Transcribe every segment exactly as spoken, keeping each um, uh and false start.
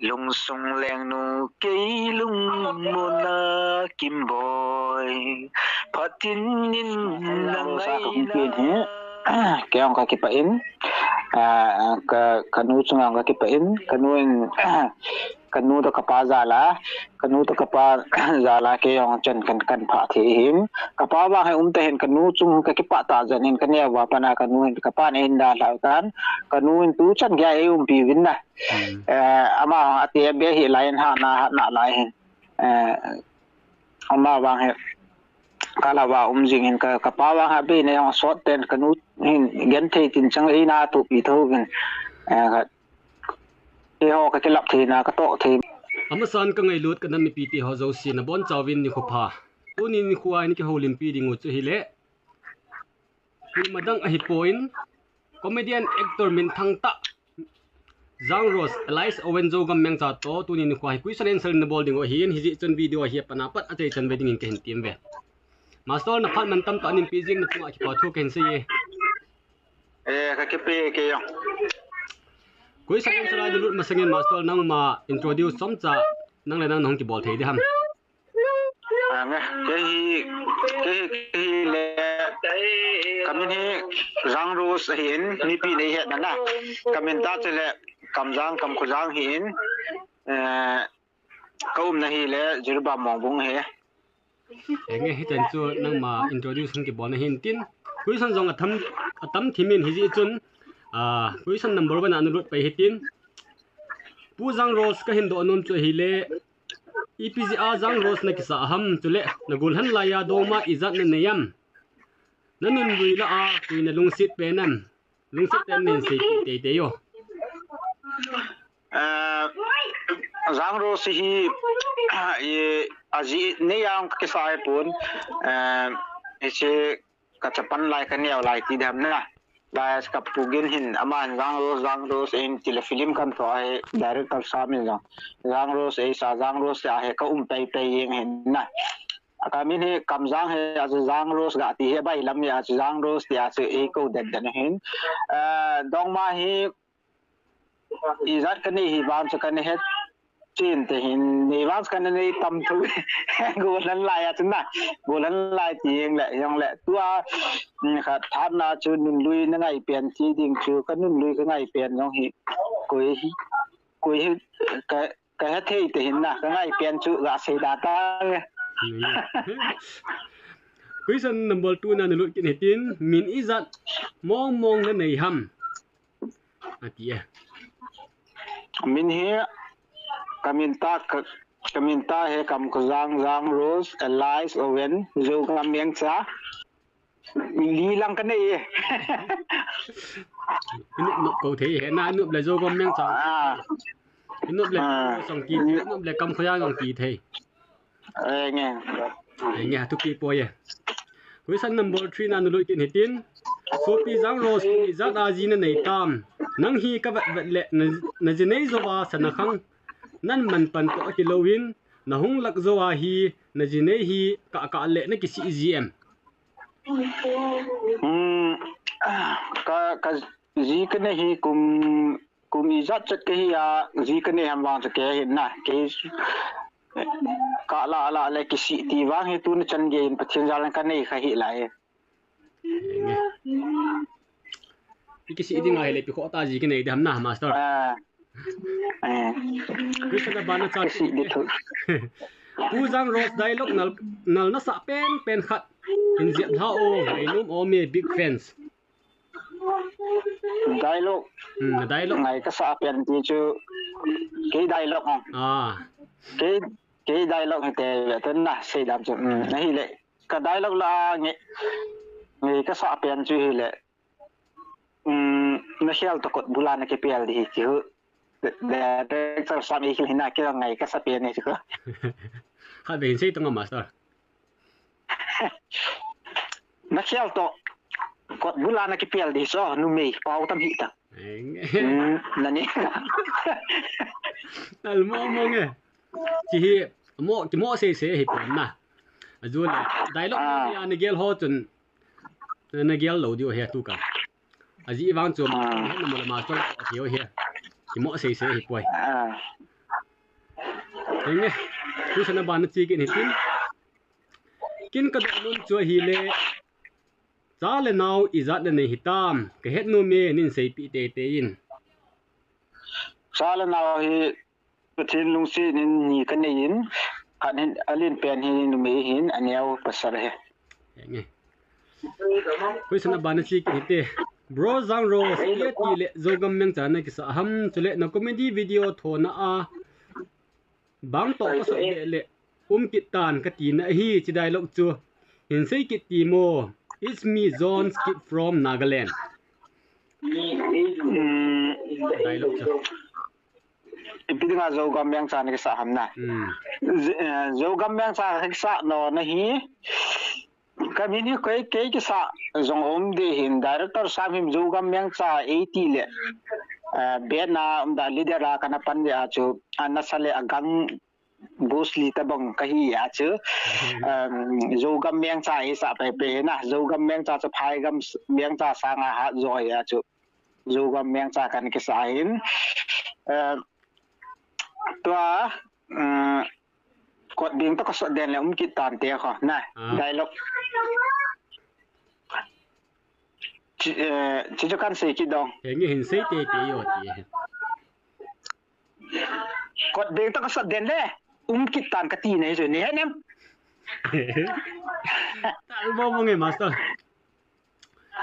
Lungsung lengnu kei lungmona kimboi, phatin in na ngaina. Kei jong ka kipah in, ah, ka, ka nu chunga jong ka kipah in, ka nu in, ka nu toh ka pa jal a, ka nu toh ka pa jal a kei jong chan kan, kan phah thei hin. Ka pa vang hi um ta hin, ka nu chung ka kipah tah jeh in ka neo va pat a ka nu hin, ka pa in eina dalhau tan, ka nu hin tuchan gei a eiumpi uvin na. Hmm. Eh, ama ati be hi lai in ha na, ha na lai hin. Eh, ama vang hi ka la va um jing hin ka, ka pa vang hi be na jong sot ten ka nu hin genthei tin chang eina tupi tho vin. Eh, ka, keiho ka kilap thei na, ka toh thei. Amasan ka ngailut ka nam mipi te ho jouse na bonchauvin nikho pha. Tuni nikho a hin kihoulimpi ding u chu hile. Hi madang ahi poi, comedian actor minthang tah Jang Rose, alias Owen Zogam Mengcha toh, tuni nikho hi question answer na bol ding u ahin, hijeh chun video hi apat a pat achai chan ve dingin kahin tem ve. Master na phat mantam tah in pi jing na chunga kipa thu kahin sei e. Eh, ka kipe kei jong. Question answer a na lut masangin Master nangma introduce chomcha nang le nang nahung kibol thei ding ham. Ange, kei hi, kei hi, kei hi le, ka min hi Jang Rose ahin, mipi nei het na na. Ka min tah chu le, Kamjang, Kamkhojang ahin, eh, ka umna hi le, Jiribam Mongbung ahi. Enge, hichan chu nangma introduce hung kibol na hin tin. Question jong atam, atam thim in hijeh chun, ah, question number one a na lut pai hitin. Pu Jang Rose ka hin doh nom chu ahile, ipi jeh a Jang Rose na kisah ham, chule na gollhang lai a dongma ijat na nei am? Na nunlui lah a koi na lungset pen am? Lungset pen nen sei teitei o. Eh, Jang Rose hi, eh, ajeh nei a kisah ahipon, eh, hiche ka chapan lai ka neo lai ti dam na. Lai ka pu gin hin, aman Jang Rose, Jang Rose, eh, ti le film kan tho ahi, director Sam in jong Jang Rose, eh, sa Jang Rose ahi ka um pei pei jeng hin na. Ka min hi Kamjang hi, achu Jang Rose ga ti hi, bai lam hi, achu Jang Rose ti, achu eikou den den hin. Eh, dongma hi, ijat ka nei hi vang chu ka nei het chin te hin, nei vang chu ka nei tam thu. Gollhang lai a chu na, gollhang lai ti jeng le, jong le, tua, mm, khat phatna chu nunlui na ngai pen ti ding chu, ka nunlui ka ngai pen jong hi, koi hi, koi hi, ka, ka hethei te hin na, ka ngai pen chu ga sei da ta nge. Question number two na na lut kit hitin, min ijat mong mong na nei ham? Ati e. Min hi, ka min tah, ka, ka min tah hi Kamkhojang Jang Rose, alias Owen Zogam Mengcha. Li lang ka nei e. I nop nop kou thei he, na nop le Zogam Mengcha. Ah. I nop le, ah, Song ti thei, i nop le Kamkhojang Jang ti thei. Eh, nge. Eh, nge, thupi poi e. Question number three na na lut kit hitin. Sopi Jang Rose, ijat a ji na nei tam? Nang hi ka vet vet le na, na ji nei jou a sana khang. Nan man pan toh kilou in, na hung lak jou a hi, na ji nei hi, ka, ka le na kisih ji em? Hmm, ka, ka ji ka nei hi kum, kum ijat chet ka hi a, ji ka nei ham vang chu kei hin na, kei ka la la le kisih ti vang hi tuni chan gei in Pathen jal in ka nei kha hi lai. Enge. I kisih ding a hile ipi khoh tah ji ka nei ding ham na, master. Ah. Eh. Question a ban a cha kisih ding thu. Pu Jang Rose dialogue nal, nal na sah pen pen khat hin jep lha o, ngainom o, me big fans. Dialogue. Hmm, dialogue. Ngai ka sah pen ti chu kei dialogue o. Ah. Kei, kei dialogue hi te ve ten na sei dam chu. Hmm, na hile. Ka dialogue la nge, nge ka sah pen chu hile. Um, na khel toh kot bul a na kipel ding hi chu. Director Sam i khel hina kei ngai ka sah pen hi chu. Khat vei hin sei tong a, master. Na khel toh kot bul a na kipel ding so, numei pau tam hi ta. Eng. Um, na ni. Al mo mo nge. Chi hi, mo, ki mo sei sei hi pon na. Ajou le, dialogue, ah, ni a na gel ho chun, na gel lou diu he tu ka. Ajeh vang chu, ah, he na mo le master a thei o he. Kimo sei sei hi poi. Ah. Henge, question a ban a che kit hitin. Kin ka dong nom chu ahile, cha le nau ijat na nei hitam, ka het nom e, nin seipeh teitei in. Cha le nau hi Pathen lungset in ni ka nei in, khat hin alen pen hi numei hin, aneo pasal hi. Henge. Question a ban a che kit hite. Bro Jangro, iti le Zogam mengcha na kisa ham, chule na comedy video thona a bang to ka sot le le um kit tan ka tina ahi, chi dialogue chu hin sei kit ti mo. It's me, John Skip from Nagaland. Hmm. Dialogue chu. Ipi dinga Zogam mengcha na kisa ham na. Hmm. Z-, eh, Zogam mengcha ka kisa nom na hi. Ka min hi kei, kei kisa jong um ding hin, director Sam hin Zogam mengcha eiti le, eh, bet na um da leader a kana pan dia chu, a nasa le a gang Bruce Lee tabang ka hi a chu. Um, Zogam mengcha hi sa pai pai na, Zogam mengcha chu phaigam s-, mengcha sanga hat jo hi a chu. Zogam mengcha kana kisa hin. Eh, tua, um, kot beng to ka sot den le um kit tan te kho, na, ah, dialogue. Chi, eh, chi chu kan sei kit dong. Henge, hin sei teitei o ti. Kot beng to ka sot den le um kit tan ka tina hi chu, ni he nem. Tal bo mo nge, master.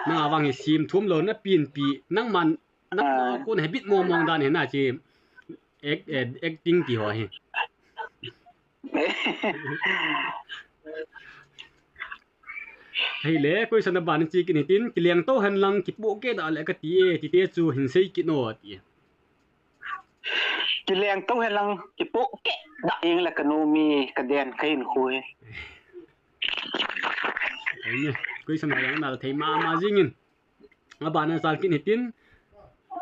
Nang a vang hi sim thum lou na pin pi, nang man, nang, ah, kon habit mong mong dan hi na chi act, eh, acting ti ho hi. Hei le, question a ban a che kit hitin, kileng to hen lang, kipoh keh da le ka ti e, ti te chu hin sei kit no ti. Kileng to hen lang, kipoh keh da ing le ka nom e, ka den ka hin khu e. Ahi, question a jong nal thei mama jing in. A ban a che kit hitin.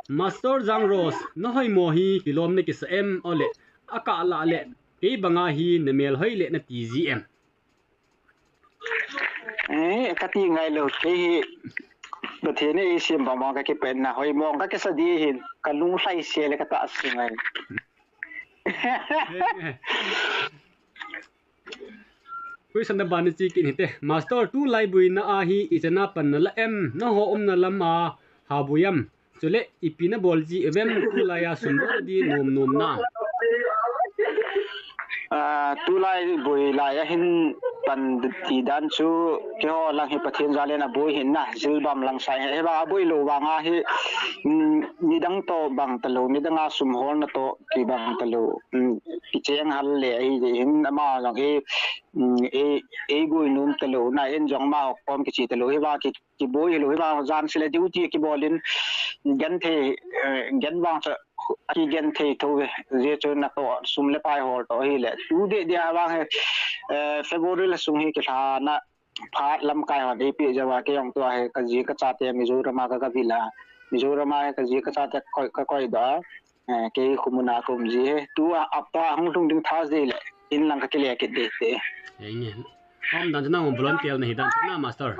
Master Jangro, na hoimo hi kilom na kisa em, ole, a kah lah le, kei banga hi na mel hoi le na ti ji em. Eh, ka ti ngai lou, kei hi, Pathen in eisem bang bang ka kipen na, hoimo ka kisa di hin, ka lung lhai se le ka ta se ngai. Question a ban a che kit hite. Master, tulai boina a hi ichan a pan na la em, na ho umna lam a ha boi am. Chule ipi na bol ji em, tulai a sum bol di nom nom na. Ah, tulai boi lai a hin pan ti dan chu keiho lang hi Pathen jal in a boi hin na, Jilbam lang sai. Hi ba a boi lou vang a hi, mm, nidang to bang ta lou, nidang a sum holna to kibang ta lou. Mm, kicheng hal le ahi jeh hin ama jong hi, mm, ei, ei gui nom ta lou, na in jong ama kom kichi ta lou. Hi ba ki, kiboi lou, hi ba jan sile duty kibol in, genthei, eh, gen vang cha, kigenthei tho ve. Jeh chu na to sum le pai hol to hi le. Tu de de a vang hi, eh, February la sung hi kilha na phat lamkai hon eipeh jou a, kei jong tua hi ka ji ka chate Mizoram a ka, ka vil a. Mizoram a hi ka ji ka chate koi, ka koi doh a. Eh, kei khomun a ka um ji hi. Tua hapta hung lhung ding Thursday le in lang ka kile kit ding te. Henge. Umdan chu nang volunteer na hi dan na, master.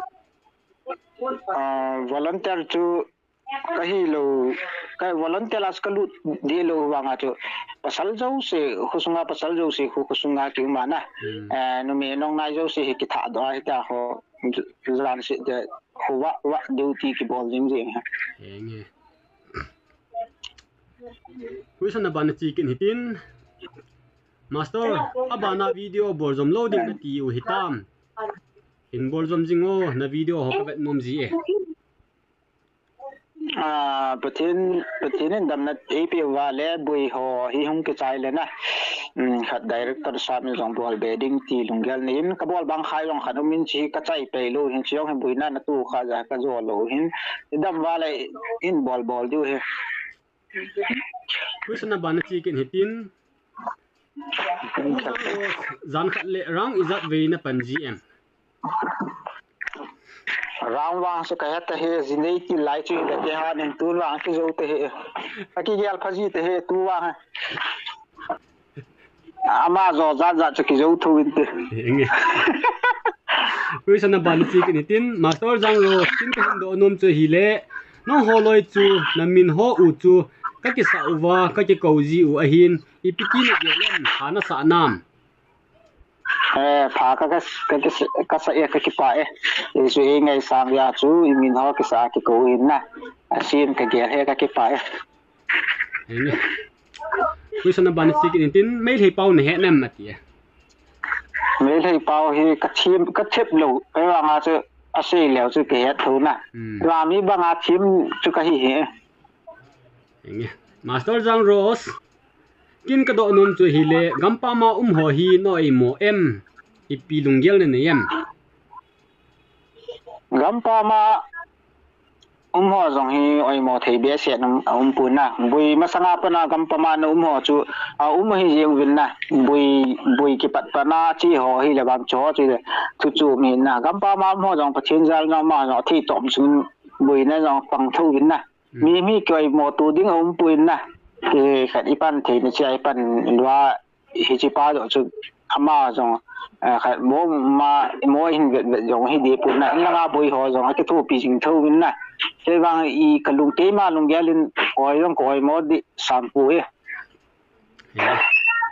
Ah, volunteer chu ka hi lou, ka volunteer a ka lut ding lou vang a chu. Pasal jouse, khosunga pasal jouse, kho, khosunga ki um a na. Hmm. Eh, numei nongnai jouse hi kitha doh a hi ta ho, jan se de, ho va, va duty kibol jing jing ha. Henge. Question a ban a che kit hitin. Master, a ban a video bol jom lou ding na ti u hitam. Hin bol jom jing o, na video ho ka vet nom ji e. Ah, Pathen, Pathen in damna eipeh uva le boi ho hi hung kichai le na. Hmm, khat director Sam in jong bol be ding ti lunggel nei in, ka bol bang khai jong khat um in, chi ka chai pei lou hin, chi jong hin boina na tu kha ja ka jo lou hin. Dam uva le in bol bol diu hi. Question a ban a che kit hitin. Jan khat le rang ijat vei na pan ji em. Rang vang se ka het ta he, ji nei ti lai chu le te ha nen tun vang kijou ta he. Ka kigel pha ji ta he tu vang. Ama jo jat jat chu kijou tho inte. Henge. Question a ban a che kit hitin, Master Jangro, kin ka hin doh nom chu hile, nangho loi chu, na min ho u chu, Ka kisa uva, ka kikou ji u ahin, ipi ti na gel em, pha na sa nam? Eh, pha ka, ka, ka, ka, ka sa e, ka kipah e. Hichu i ngaisang a chu, i min ho kisa kikou hin na. Asin ka gel e, ka kipah e. Henge. Question number ni sikin tin, Meitei pau na he nam ati e. Meitei pau hi ka thim, ka thep lou. Ei vang a chu, asei leu chu ka het tho na. Hmm. Vang mi bang a thim chu ka hi hi. Henge. Master Jang Rose. Kin ka doh nom chu hile, gampam a um ho hi na oimo em? Ipi lunggel na nei em? Gampam a um ho jong hi oimo thei behseh na um, a um pon na. Boi masang a pat na gampam a na um ho chu, a um hi jeng uvin na. Boi, boi kipat pat na chi ho hi le bang cho chi le. Chu chu um hi na. Gampam a um ho jong Pathen jal jong ma jong thei tom chun boi na jong pang tho uvin na. Hmm. Mi, mi koi mo tu ding a um pon na. Ke khat i pan thei na chia i pan lua hiche pa jong chu ama jong, eh, khat mo ma, mo hin vet vet jong hi ding pon na. In langa boi ho jong a kithopi jing tho uvin na. Kei vang i ka lung keima lunggel in koi jong koi mo ding sam poi e.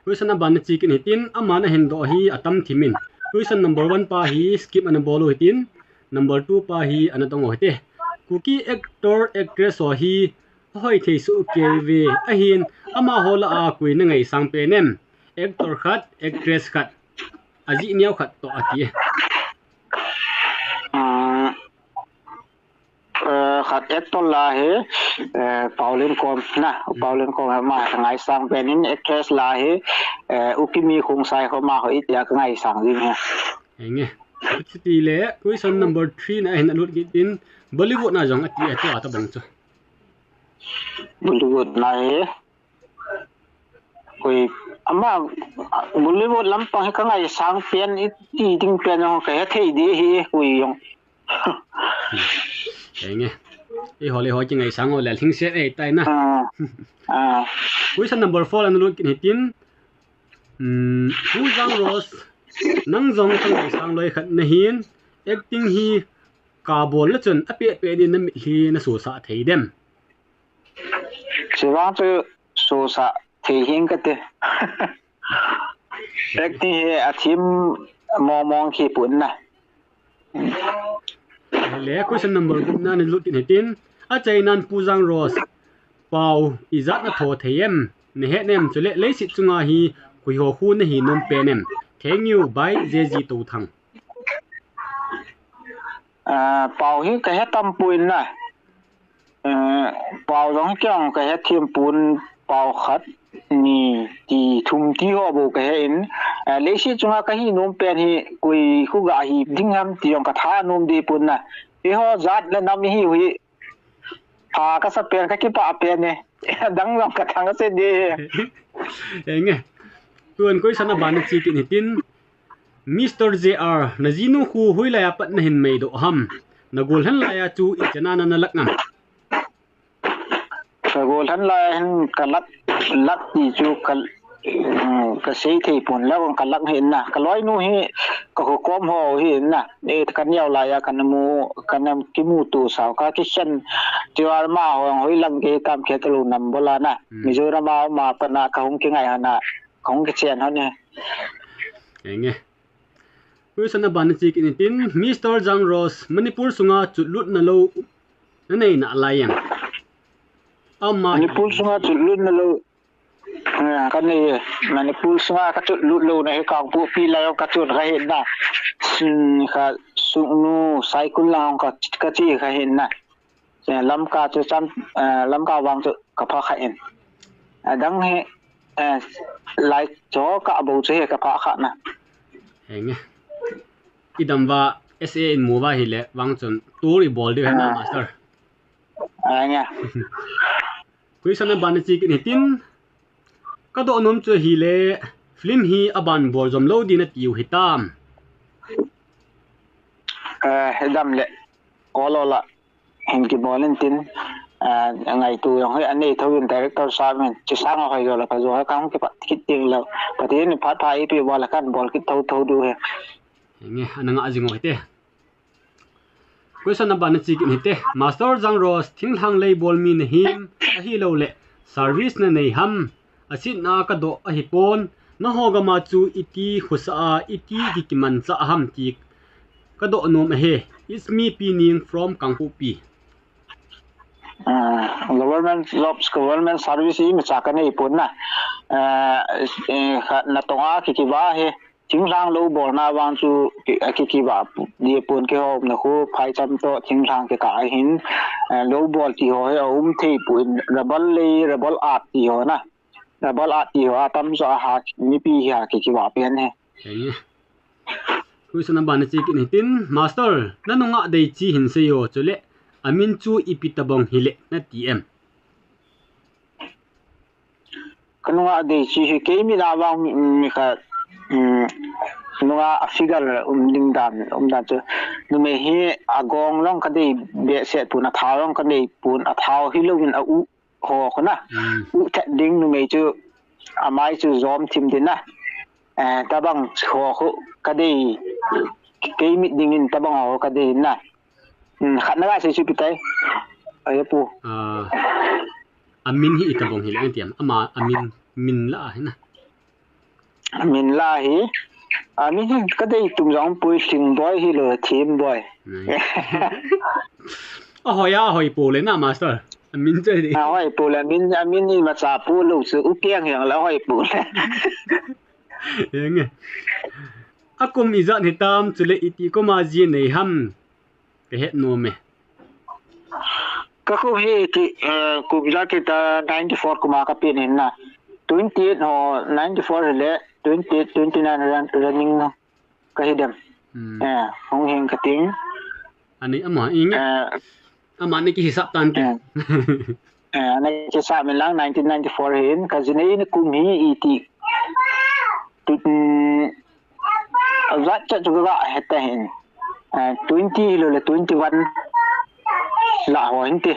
Question number ni sikin hitin, ama na hin doh hi atam thim in. Question number one pa hi skip ana bol u hitin, number two pa hi ana dong u hite. Kuki actor, actress ho hi ahoi thei soh kei uve, ahin amaho lah a koi na ngaisang pen em? Actor khat, actress khat, ajih neo khat toh ati e. Ah, Eh, khat actor lah hi, eh, Paolen Kom na, Paolen Kom hi ama ka ngaisang pen in, actress lah hi, eh, U Kimi Khongsai ho, ama ho itia ka ngaisang jing hi. Henge. Chuti le, question number three na hin alut kit in, Bollywood na jong ati e, tua tabang chu. Bollywood na hi, Koi, ama, Bollywood lampang hi ka ngaisang pen, i, i ding pen jong ka he thei ding hi, koi jong. Henge. Eiho le eiho kingaisang u le lhingset ei tai na. Ah, ah. Question number four ana lut kit hitin. Hmm, Pu Jang Rose, nang jong ka ngaisang loi khat na hin, acting hi ka bol le chun apeh peh din na mitlhi na sosah thei dem? Chuvang chu sosah thei hing kate. Acting hi athim mong mong kipun na. Le question number gupna ni lut in hitin, achainan Pu Jang Rose, pau ijat na tho thei em? Na he nem chule leiset chunga hi koi ho khu na hi nom pen em? Thank you, bye, J G Touthang. Ah, pau hi ka he tam pon na. Eh, pau jong hi kei jong ka he thim pon, pau khat, ni, ti, thum ti ho bou ka he in. Eh, leiset chunga ka hi nom pen hi koi khu ga hi ding ham ti jong ka tha nom ding pon na. Eiho jat le nam hi u hi pha ka sa pen ka kipah pen e. Dang jong ka thang se ding. Henge. Tun question aban na chi kit hitin. Mister J R, na jinu khu hoilai a pat na hin meidoh ham? Na gollhang lai a chu ichan a na na lak ngam? Ka gollhang lai a hin ka lak, lak ti chu ka, um, ka sei thei pon lou, ka lak hi na. Ka loinu hi ka khu kom ho hi na. E, ka neo lai a ka na mu, ka na kimuto sao ka kikhen. Tiwar ma ho hoilang ke kam ke ka lou nam bola na. Hmm. Mizoram a ma pat na ka hung kingai hana. Ka hung kichen hon e. Henge. Question aban na chi kit hitin, Mister Jang Rose, Manipur sunga chotlut na lou na nei nalai em? Ama Manipur sunga chotlut na lou, eh, ka nei e. Manipur sunga ka chotlut lou na hi Kangpokpi lai ka chot ka hi na. Sin ka Sugnu, Saikul lang ka, ka chi ka hi na. Eh, Lamka chu chan, eh, Lamka vang chu ka pha kha in. Adang hi, eh, lai cho ka bou chu hi ka pha kha na. Henge. Idam va S A in mu va hile vang chun tour i bol diu hi na, ah, master. Henge. Question aban na chi kit hitin. Ka doh nom chu hile film hi aban bol jom lou din na tiu hitam? Eh, idam le. Kolo la. Hin kibol in tin, ah, ngaito jong hi anei tho in director sahab in, chi sang a hoi jo la ka jo ka hung kipat kit ding lou. Pathen in phat pha eipeh uva la kan bol kit tho tho diu hi. Henge, ana nga jing u hite. Question number na chi kit hite. Master Jang Rose, thinglhang lei bol mi na him, ahilou le, service na nei ham, asitna kadoh ahipon, naho gam a chu iti khosa a, iti kikimancha ham ti kadoh nom ahi. It's me Pi Ning from Kangpokpi. Ah, government jobs, government service imacha kanei pon na. Ah, eh, kha- natong a kikiva hi, thinglhang lou bolna vang chu ki- a kikiva di pon kihom na khu phaicham to thinglhang kikah ahin, eh, lou bol ti ho hi aum thei pon, rabal lei, rabal at ti ho na. Rabal at ti ho atam chu aha mipi hi a kikiva pen hi. Henge. Question number na chi kin hitin, Master, na nunga dei chi hin seiyo, chule amin chu ipi tabang hile nati em? Kanunga dei chi hi keimi na vang mi, mi kha, um, nunga a figure um ding dan, um dan chu. Numei hi agong long kadei behseh pon, athao long kadei pon, athao hilouvin a u ho khu na. Hmm. U that ding numei chu amai chu jom thim din na. Eh, tabang ho khu kadei, keimi dingin tabang ho kadei na. Hmm, khat na ga sei chu pi tai. Ai pu. Ah, amin hi itabang hile nati em? Ama amin, min la hi na. Amin la hi. Amin hi kadei tum jong pui, Lhingboi hilou, Thimboi. Nai. Ahoi a, ahoi pole na, Master. Amin chu di. Ahoi pole, amin, amin imacha pulou chu, u keng hiang la ahoi pole. Henge. Akum ijat hitam, chule iti kum a ji nei ham. Kahet nom e. Kakum hi ti, eh, kum ijat hita ninety four kum a kapen hin na. Twenty eight ho, ninety four le twenty eight, twenty nine run- running no. Kahi dem. Hmm. Eh, hung hing kating. Ani ama inge. Eh, ama ni kihisap tan te. Eh. Eh, ana kisap min lang nineteen ninety-four hin, kajinei ni kum hi iti. Tu, mm, ajat cha chu kaga heta hin. Eh, twenty hilou le twenty-one la ho hin ti.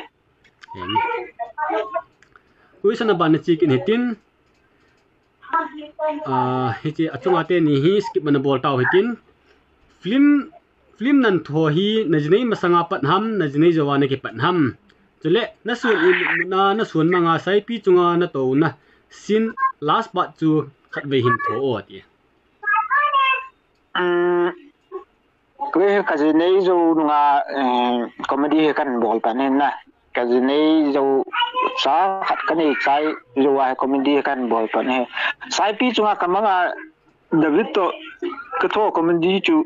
Question number na chi kin hitin. Ah, hiche achunga teni hi skip ana bol tau hitin. Film, film nan tho hi najinei masanga pat ham, najinei jouva nakipat ham? Chule, nasun imu na, nasun manga saipi chunga natouna scene last part chu khatvei hin tho o ati. Um, Kei hi kajinei jou nunga, eh, comedy hi kahin bol pan hin na. Kajinei jou cha khat kanei chai jou a hi comedy hi kahin bol pan hi. Saipi chunga kamanga David to katho comedy chu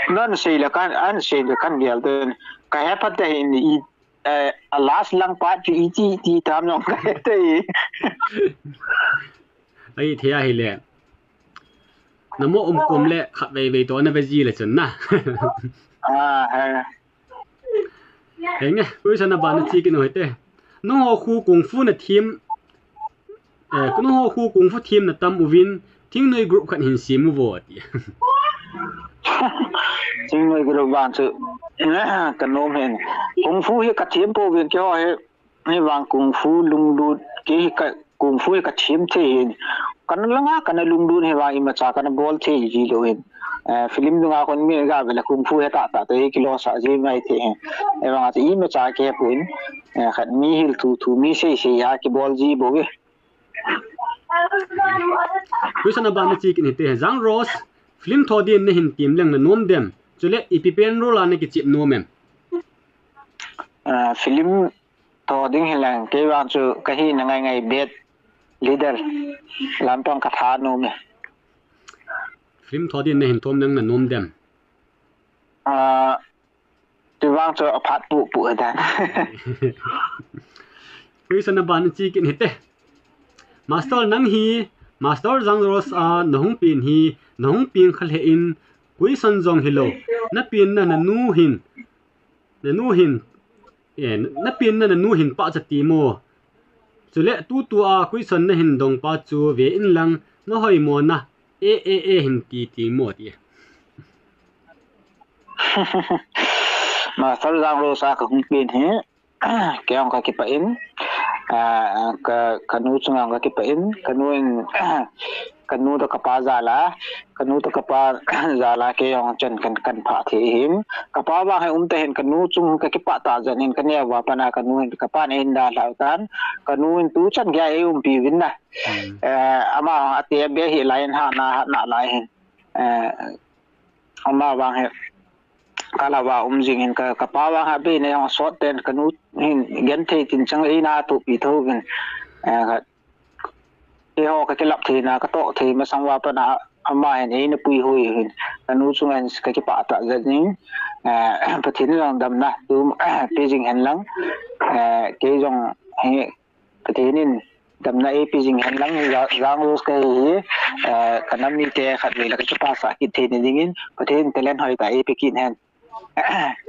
nan sei le kan, an sei le kan gel den. Kahe phat te hin i, eh, a last lang part chu iti, iti tam jong kahe te. Ahithei ahile. Namo um kum le khatvei vei to nave ji le chun na. Ah, ha. Henge, question number na chi kin u hite. Nangho khu kung fu nathem, eh, nangho khu kung fu them natam uvin, thingnoi group khat hin sem uvo ati. Thingnoi group vang chu, kanom hin. Kung fu hi kathem pouvin keiho hi. Hivang kung fu lunglut, kei hi ka, kung fu hi kathem thei hin. Kana langa, kana lunglut hivang imacha kana bol thei ji lou hin. Eh, film dunga kon mi ga vele kung fu hi tah tah te hi kilosah ji mai thei hin. Hivang ati imacha kei pun. Eh, khat mi hil thu thu mi sei sei a kibol ji bou e. Question number na chi kin hite. Jang Rose, film tho din nahin tem leng nanom dem? Chule ipi pen role a nakichep nom em? Ah, film Tho ding hileng, kei vang chu kahina ngai ngai bad leader. Lampang katha nom e. Film tho din nahin thom nang nanom dem? Ah, tu vang chu aphat pu pu dan. Question number na chi kin hite. Master nang hi, Master Jang Rose a nahung pen hi, nahung pen kha lheh in, question jong hilou. Napenna nanu hin, Nanu hin, eh, napenna nanu hin pahcha ti mo. Chule tutua question nahin dong pa chu ve in lang, nahoimo na, eh, eh, eh, hin ti ti mo ti. Master Jang Rose a kahung pen hi, kei jong kakipah in, ah, ka, kanu chunga jong kakipah in, kanu in, kanu toh kapa jal a, Kanu toh kapa jal a kei jong chan kan, kan pha thei hin. Kapa vang hi um ta hin, kanu chung kakipah tah jeh in, kaneo va pat a kanu hin, kapan eihin dalhau tan. Kanu hin tuchan gei a eiumpi uvin na. Hmm. Eh, ama ate be hi lai in hana, hana lai hin. Eh, ama vang hi kala va um jing hin ka, kapa vang hi be na jong sot ten kanu hin genthei tin chang eina tupi tho uvin. Eh, ka, keiho kakilap theina, katoh thei masang va pat a ama hin eina puihui hin. Kanu chunga hin kakipah tah jeh in, eh, Pathen in jong damna tu, eh, pe jing hen lang. Eh, kei jong hi Pathen in damna eipe jing hen lang, Jang Rose kahi hi, eh, kanam mite khatvei le kakipah sah kit theina dingin, Pathen in talent hoitah eipe kit hen.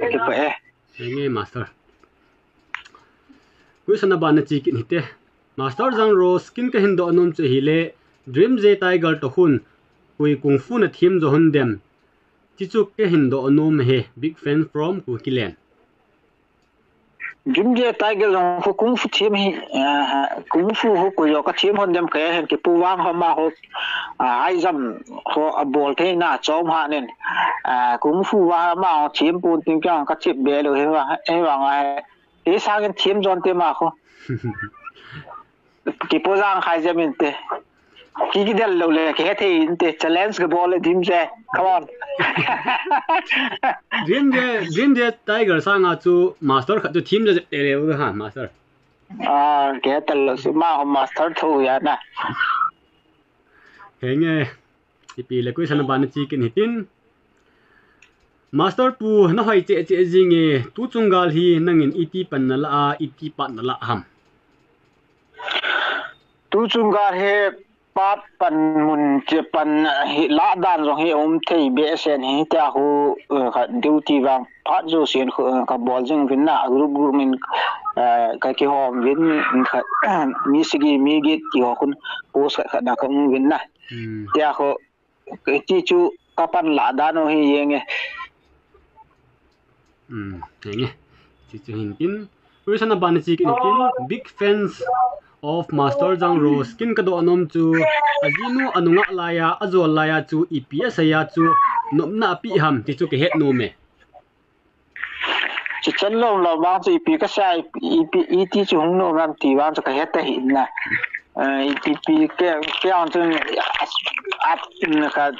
Kakipah e. Henge, Master. Question aban na che kit hite. Master Jang Rose, ken kahin doh nom chu ahile, Dream J Tiger toh khun, koi kung fu nathem jo hon dem. Chuchu kahin doh nom e, big fan from Kukiland. Dream J Tiger jong khu kung fu them hi, ah, kung fu khu koi jo kathem hon dem, kei hin kipu vang ho ma ho, ah, high jump ho abol theina chom ha nen. Ah, kung fu va ma ho them pon tin kei jong kachep be lou hi va, hi va ngai. Ei sang in them jon te ma khu. Kipu jang khai jam inte. Ki, kidel lou le, kihe thei inte. Challenge kabol le Dream J. Come on. Dream J, Dream J Tiger sanga chu master khat chu them jo jep te le u ha, master. Ah, kihe tel lou si ma, master thu ya na. Henge. Ipi le question aban na che kit hitin. Master pu, na hoi cheh cheh jing e, tuchung gal hi nangin iti pan na la a, iti pat na la ham? Tuchung gal hi pat pan mun che pan hi la dan jong hi um thei behseh in hi tia khu, eh, kha duty vang phat jo sien khu, eh, kabol jing uvin na group group in, eh, kakihom uvin kha, mi sagi mi get kiho khun post khat khat na kaum uvin na. Hmm. Tia khu, chuchu kapan la dan u hi jeng e. Hmm, jeng e. Chuchu hin tin. Question aban na che kit hitin, big fans of Master Jang Rose. Ken kadoh nom chu, ajinu anungah laiya, ajol laiya chu, ipi aseiya chu, nopna api ham, chuchu kahet nom e. Chu chan lom lom vang chu ipi kasei, ipi, iti chu hung nom ham ti vang chu kahet ta hi na. Eh, ipi, ipi ke, ke ang chu at, na ka,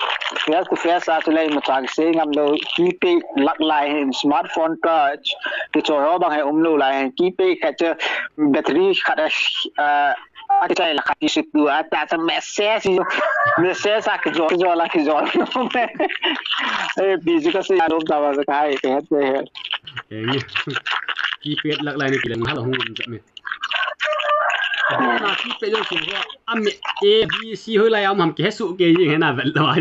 face to face a chu lei ma chang sei ngam lou, keypad lak lai hin, smartphone touch, kichoi ho bang hi um lou lai hin, keypad khat chu battery khat a, eh, akichai la khat ti su tu a, ta cha message, message a kijol, kijol a kijol. Eh, busy kasei a lom ta va ka hai, ke het, ke het. Eng. Keypad lak lai ni ti le hal hung um jep me. Na keypad jong su ho, a me A B C hoi lai a um ham kihe su ke jing he na vel lo a.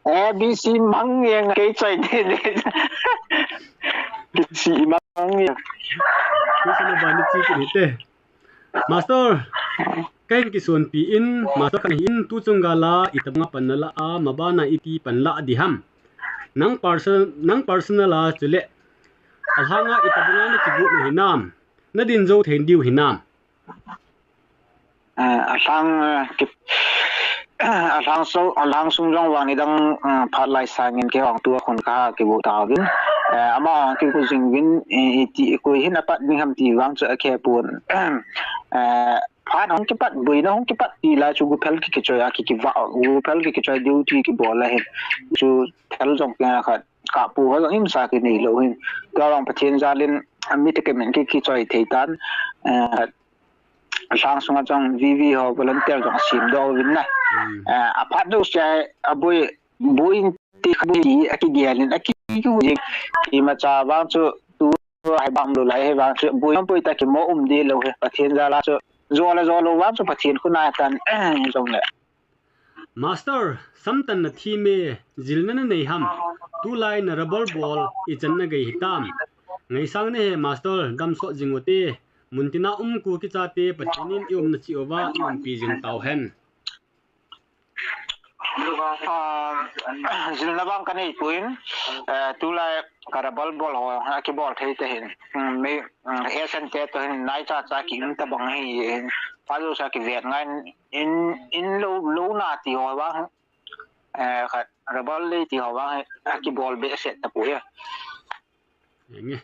A B C mang jeng kei choi de de. Si mang jeng. Question aban na che kit hite. Master, kahin kisonpi in, master kahin tuchung gal a, itabang a pan na la a, maban a iti pan la di ham. Nang person, nang personal a chule. Alhang a itabang a na kibu na hinam. Na din jo thei diu hinam. Eh, alhang, eh, ki, alhang so, alhang sung jong vang nidang, eh, phat lai sangin kei vang tua khun ka kibu ta uvin. Eh, ama vang kibu jing uvin, eh, iti, koi hin apat ding ham ti vang chu akhe pon. Eh, phat hung kipat, boina hung kipat ti lai chu guphel ki kichoi a ki kiva, guphel ki kichoi duty kibol a hin. Chu thel jong kei khat, kapu ho jong imsa kinei lou hin. Tua vang Pathen jal in, ami te kemin ki kichoi thei tan. Eh, Alhang sunga jong V V ho volunteer jong asim doh uvin na. Hmm. Eh, aphat deuh seh a boi, boi in ti kha boi a kigel in a ki, ki, ki, imacha vang chu tu hai bang lou lai he vang chu boi, boi ta kimo um di lou he Pathen jal a chu. Jol a jol lou vang chu Pathen khun a tan, eh, jong le. Master, samtan na thi me, jilna na nei ham, tulai na rubber ball, ichan na gei hitam. Ngaisang na he, Master, damsot jing ute, muntina um Kuki chate, Pathen in i umna cheh uva, i umpi jing tau hen. Ah, jilna vang ka nei poi, eh, tulai ka rubber ball ho, akibol thei te hin. Hmm, mi, hmm, S N te to hin, nai cha cha ki um tabang hi, hin. Pa jo sa kivet ngai, in, in lou, lou na ti ho vang. Eh, khat, Rubber lei ti ho vang hi, akibol behseh tapoi. Enge.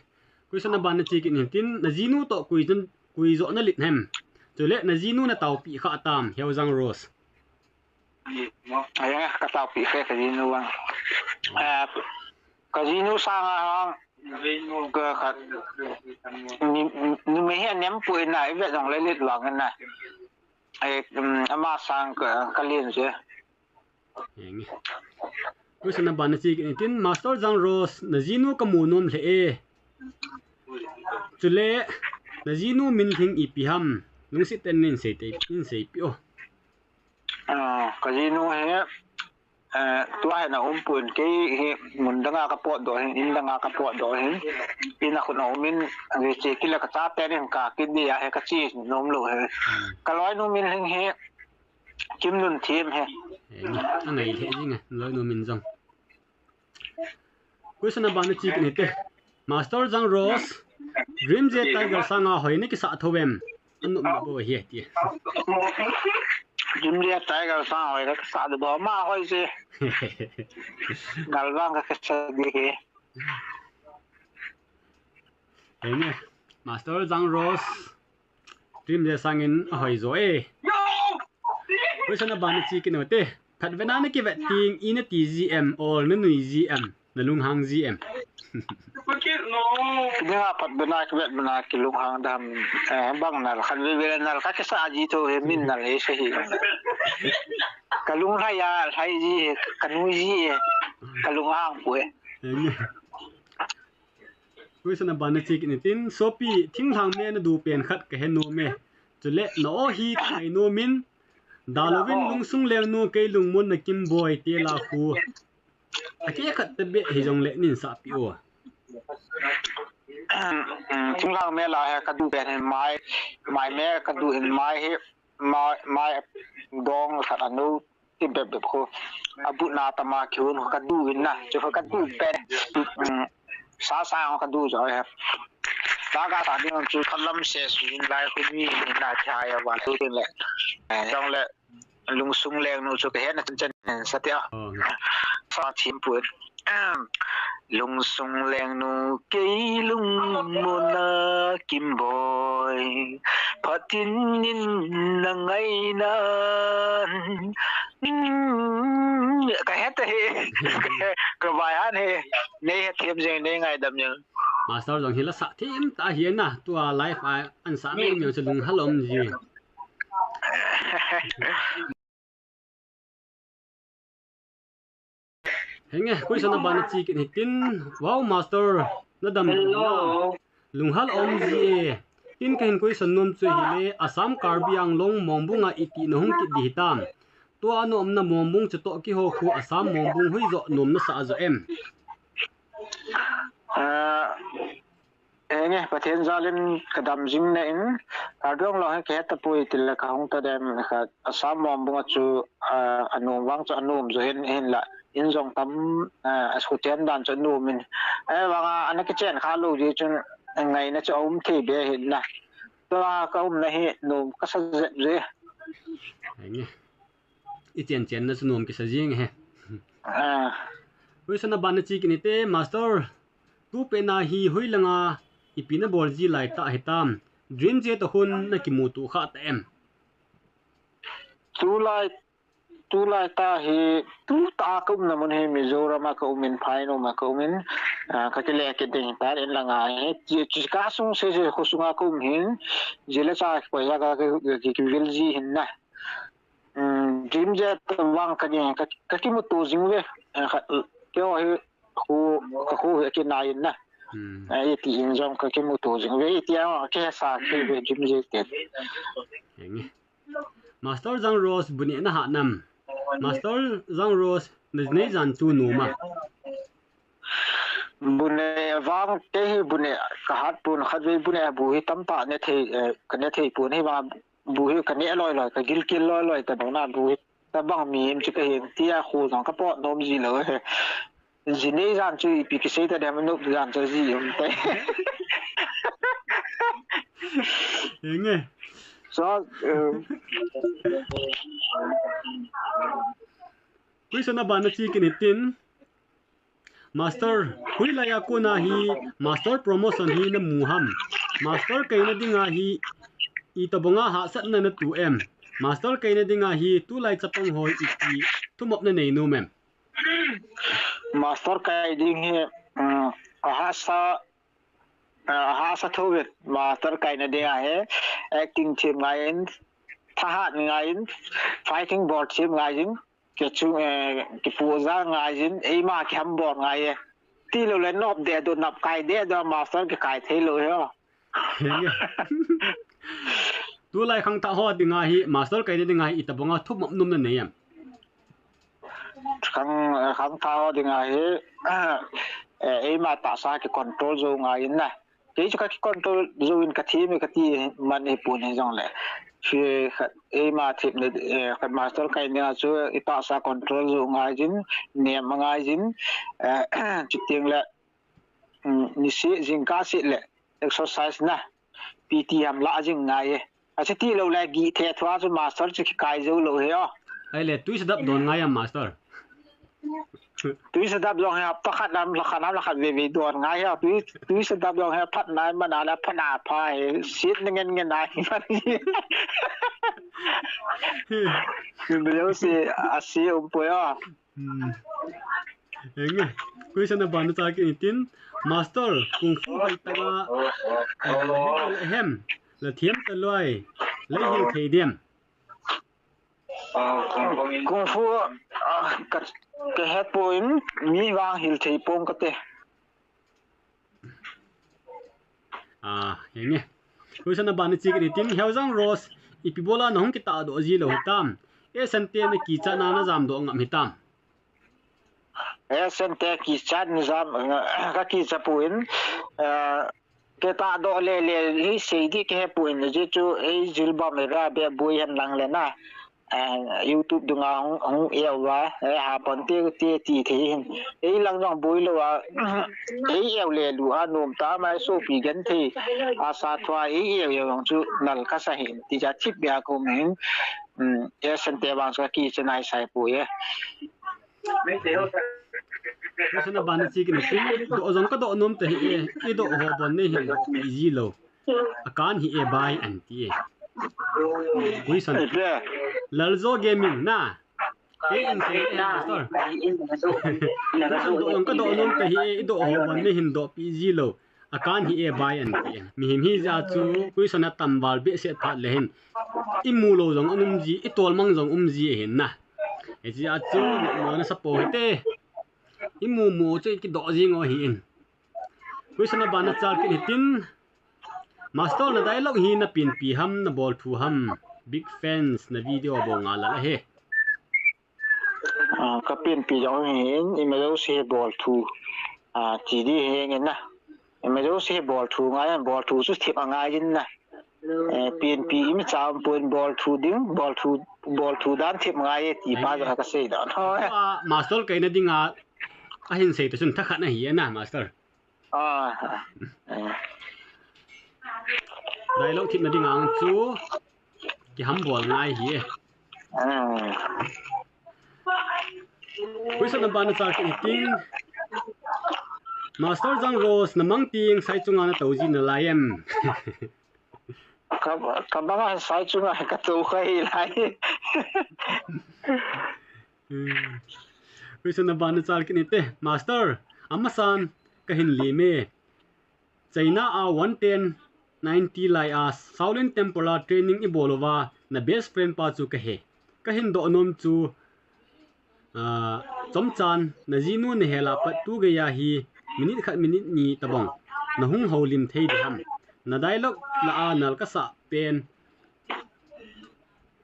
Question aban na che kit in tin, na jinu toh koi jong, koi jong na lit hem? Chule na jinu na taopi kha tam, Heojang Rose. Enge, ka taopi kha ka jinu vang. Eh, ka jinu sanga hang, ka khat, ni, ni me hi nem poi na, i vet jong le lit vang na. Eh, um, ama sang ka, ka lin je. Enge. Question aban na che kit in tin, Master Jang Rose, na jinu ka mu nom lheh e. Chule, na jinu min lhing ipi ham? Lungset tah in nei sei te, in seipeh o. Ah, ka jinu hi, eh, tua hi na um pon, kei hi mun danga ka potdoh hin, in danga ka potdoh hin. In a khut a um in, ve che kila ka chaten in ka kit dia hi ka che nom lou hi. Ka loinu min lhing hi, Kimnunthem hi. Eh, angai lheh jing e, loinu min jong. Question aban na che kit in te. Master Jang Rose, Dream J Tiger sanga hoi na kisah thou em? Anop na bou hi ti. Dream J Tiger sanga hoi na kisah thou bou ma hoi se. Ngal vang ka kisah di hi. Enge, Master Jang Rose. Dream J sangin ahoi jo e. Question aban na che kit in te. Phatvet na na kivet teng ina ti ji em, or na nui ji em, na lunghang ji em? Dinga phatvet na kivet na kilunghang dem, eh, bang nal khat veve nal khat kisa ji thou he min nal he se hi. Ka lunglhai a, lhai ji he, ka nui ji he, ka lunghang poi. Enge. Question aban na che kit in tin, Sopi, thinglhang me na du pen khat ka he nom e. Chule, na o hi ka ngai nom in, Dalouvin Lungsung Lengnu, Kei Lungmonna, Kimboi, Tela khu. Akeh khat tabeh hijongle nei sahpeh o. Thinglhang me la he ka du pen hin mai, mai me ka du hin mai hi, mai, mai dong khat anu. Ti bep bep khu. Abut na tama kihon khu ka du in na. Chu khu ka du pen. Mm. Sa sa ka du jo he. Ta ka ta ding chu ka lam se su in lai khu mi in na cha ya wa tu ding le. Eh, jong le Lungsung Lengnu chu ka he na chen chen sa tia. Oh. Sa thim pun. Lungsung Lengnu Kei Lungmonna Kimboi, phatin in na ngai nan. Hmm, ka he ta he. Ka vai han he. Nei he them jeng, nei ngaidam jeng. Master jong hi la sa them ta hi na. Tua live a an sa nei mi chu lunghal um ji. Henge, question aban na che kit in tin, wow, Master, na dam. Hello. Lunghal um ji e. Tin ka hin question nom chu hile, Assam Karbi Anglong Mongbung a iti na hung kit di hitam? Tua na umna Mongbung chu toh kiho khu Assam Mongbung hoi jo nom na sa jo em? Ah, Enge, Pathen jal in ka dam jing na in, Karbi Anglong hi ka he tapoi ti le ka hung ta dem ka Assam Mongbung a chu, ah, anom vang chu anom jo hin, hin la, in jong tam, ah, a su chen dan chu anom in. Eh, vang a, ana kichen kha lou ji chun, ngaina chu aum thei be hin na. Tua ka umna hi nom ka sa jep ji. Enge. I chen chen na chu nom kisa jing he. Ah. Question aban na che kit in te, Master. Tu pen a hi hoi langa ipi na bol ji lai ta hitam? Dream J toh hung na kimuto kha ta em? Tulai, tulai ta hi, tu ta ka umna mun hi Mizoram a ka um in, Phainom a ka um in, ah, ka kile kit ding ta in langa hi, chi, chi ka sung se se kho sunga ka um hin, ji le cha ko ya ka ki, ki, ki vil ji hin na. Um, Dream J vang ka ni, ka, ka kimuto jing ve. Eh, ka, kei ho hi, khu, ka khu hi kinai na. Hmm. Eh, iti in jong ka kimuto jing ve. Iti a, ka sa ki ve Dream J te. Enge. Master Jang Rose bu neh na ha nam? Master Jang Rose, na nei jan chu nom a? Bu neh vang te hi bu neh ka hat pon, khat ve bu neh bu hi tam ta ne thei, eh, ka ne thei pon hi vang bu hi ka neh loi loi, ka gilkel loi loi ta bang na bu hi ta bang mi em chu ka hin tia khu jong ka pot nom ji lou he. Ji nei jan chu ipi kisei ta dem nop jan chu ji um te. Enge. So, um, Question aban na chi kit in tin. Master, hoilai a kona hi master promotion hi namu ham? Master kaina dinga hi itobanga hahsatna natu em? Master kaina dinga hi tulai chapang ho iti thumop nanei nom em? Master kai ding hi, um, ahahsa, uh, ahahsa thou ve. Master kaina dinga hi acting them ngaiyin, thahat ngaiyin, fighting bol them ngaiyin, kichu, eh, kipuja ngaiyin, eima kihambol ngaiye. Tilou le nop deh doh, nap kai deh doh, master kikai theilou hi o. Tulai khangthah ho dinga hi, master kaina dinga hi itobanga thumop nom nanei em? Khang, khangthah ho dinga hi, eh, eima tahsa kicontrol jou ngaiyin na. Kei chu kakicontrol jouvin kathem e kati man hipon hijongle. Eima themna, eh, master kaina dinga chu itahsa control jou ngaiyin, nem ngaiyin, eh, chuteng le, um, niseh jingkah seh le exercise na, P T ham lah jing ngaiye. Achuti lou le gih the thua chu master chu kikai jou lou hi o. Ahile, tui sadap don ngai am, master? Tui sadap jong hi hapta khat lam, la khat lam, la khat veve don ngai hi o. Tui, tui sadap jong hi phat nai man a le phat na pha hi. Sit na ngen ngen nai man hi. Kum lou si, asi um poi o. Hmm. Enge. Question aban na cha kit in tin. Master, kung fu bai tanga, eh, la hel la hem, la them talou ai, la hil thei dem? Kung fu, ah, ka, kahepon, mi vang hil thei pong kate. Ah, enge. Question aban na chi kit in tin, Heojang Rose, ipi bola nahung kitahdoh ji lou hitam? Esan te nakichatna najamdoh ngam hitam? Esan te kichat najam, kakicha pon, eh, kitahdoh lele, hi sei di kahepon, ji chu, ei jilbam, ei ra be boi hen lang le na. Eh, YouTube dunga hung, hung eu va, eh, ha pon te, te ti thei hin. Ei lang jong boi lou a, ei eu le lou a, nom ta mai sopi genthei. Asa thua, ei eu eu jong chu nal kasa hin. Ti ja thip bia ko min. Um, esan te vang chu kakicha nai sai poi e. Question aban na chi kit in tin, doh jong kadoh nom tahih e, idoh ho bon nei hin doh pi ji lou. Akan hih e bai anti e. Question. Laljo Gaming na. Kei in sei e, master. Question doh jong kadoh nom tahih e, idoh ho bon nei hin doh pi ji lou. Akan hih e bai anti e. Mihem hijeh a chu question atam val behseh phat le hin. Imu lou jong um ji, itolmang jong um ji ahin na. Hijeh a chu mo nasa pou hite. Imu mu chu ikidoh jing u ahin. Question aban na cha kit in tin. Master, na dialogue hi napenpi ham, nabol thu ham? Big fans, na video bou nga lal ahi. Ah, kapenpi jong hin, ima jouse hi bol thu. Ah, ti di hi ngen na. Ima jouse hi bol thu ngai, bol thu chu them angai jin na. Eh, penpi ima cham pon, bol thu ding, bol thu, bol thu dan them ngai e ti pa jong kasei dan. Ho, eh. Ah, master kaina dinga, ahin sei ta chun thakhat na hi na, master. Ah, eh. Dialogue themna dinga chu kihambol ngai hi e. Ah. Question aban na cha kit in tin. Master Jang Rose, namang ting sai chunga natou ji nalai em? Ka, kabanga sai chunga katou kha hilai. Hmm. Question aban na cha kit in te. Master, amasan kahin lem e. China a one ten ninety lai a Shaolin Temple a training ibol uva na best friend pa chu kahe. Kahin doh nom chu, ah, chomchan najinu nahel a pat tu geiya hi minute khat minute ni tabang nahung houlim thei ding ham? Na dialogue lah a nal kasah pen.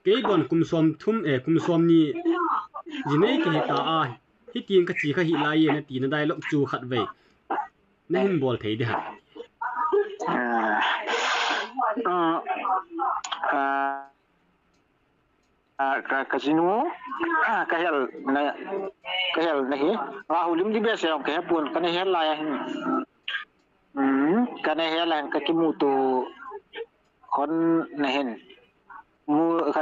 Kei bon kum som thum, eh, kum som ni jinei kahi ta a, hitin kachi kha hilai e nati na dialogue chu khatvei nahin bol thei ding ham? Ah, ah, ah, ah, ka, kajinu, ah, kahel na, kahel na hi. Nga houlim di behseh jong kahepon, kana hel lai a hin. Hmm, kana hel a hin kakimuto hon na hin. Mu, ka,